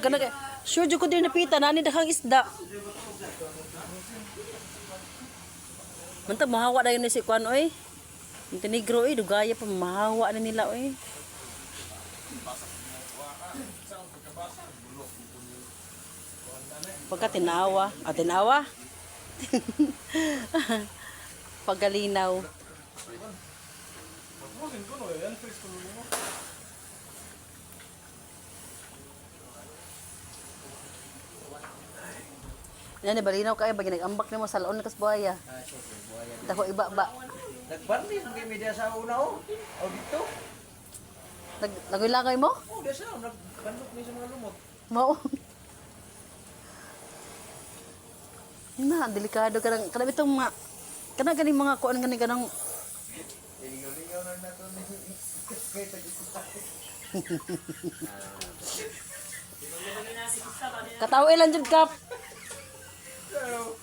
Kana sure jud ko din napita na ni daghang isda. Mantag mahawa dayon ni si Kwan oy. Montenegro oy, dugaya pa mahawa na nila oy. Pagka tinawa, ah, tinawa. Pagkalinaw. Yan, balinaw kayo, pag nag-ambak nimo sa laon kas buhaya. Ah, siyempre, buhaya. Dako iba ba. Nagbarnis, mga media sa una oh. O dito. Nag Lagoy-lagoy mo? Oh, di sa nagbandok ni sa mga lumot. Mao. Na, delikado ka lang. Kanang itong mga kanang ganing mga kuan ganing kanang Lingaw-lingaw na nato ni kay Katao ilan jud kap. Pero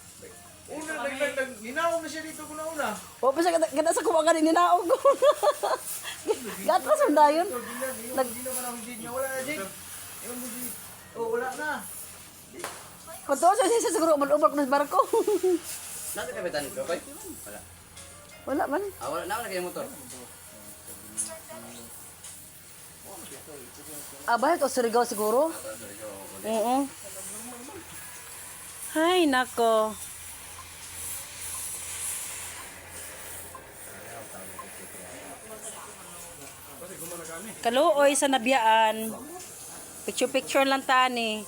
una nag nag nag ginaw na siya dito kuna una. O pa siya kada sa kuha ganing ninaog ko. Gatras man dayon. So ginaw ginaw ginaw man ang niya wala na jig. Yung mo jig. Oh, wala na. Kuto sa siya siguro ubal-ubal ko sa barko. Nasa kapitan ko, koy? Wala. Wala man. Ah, wala na wala kayo motor. Ah, bahit o Surigao siguro? Oo. Ay, nako. Kaluoy sa nabiyaan. Picture-picture lang tani.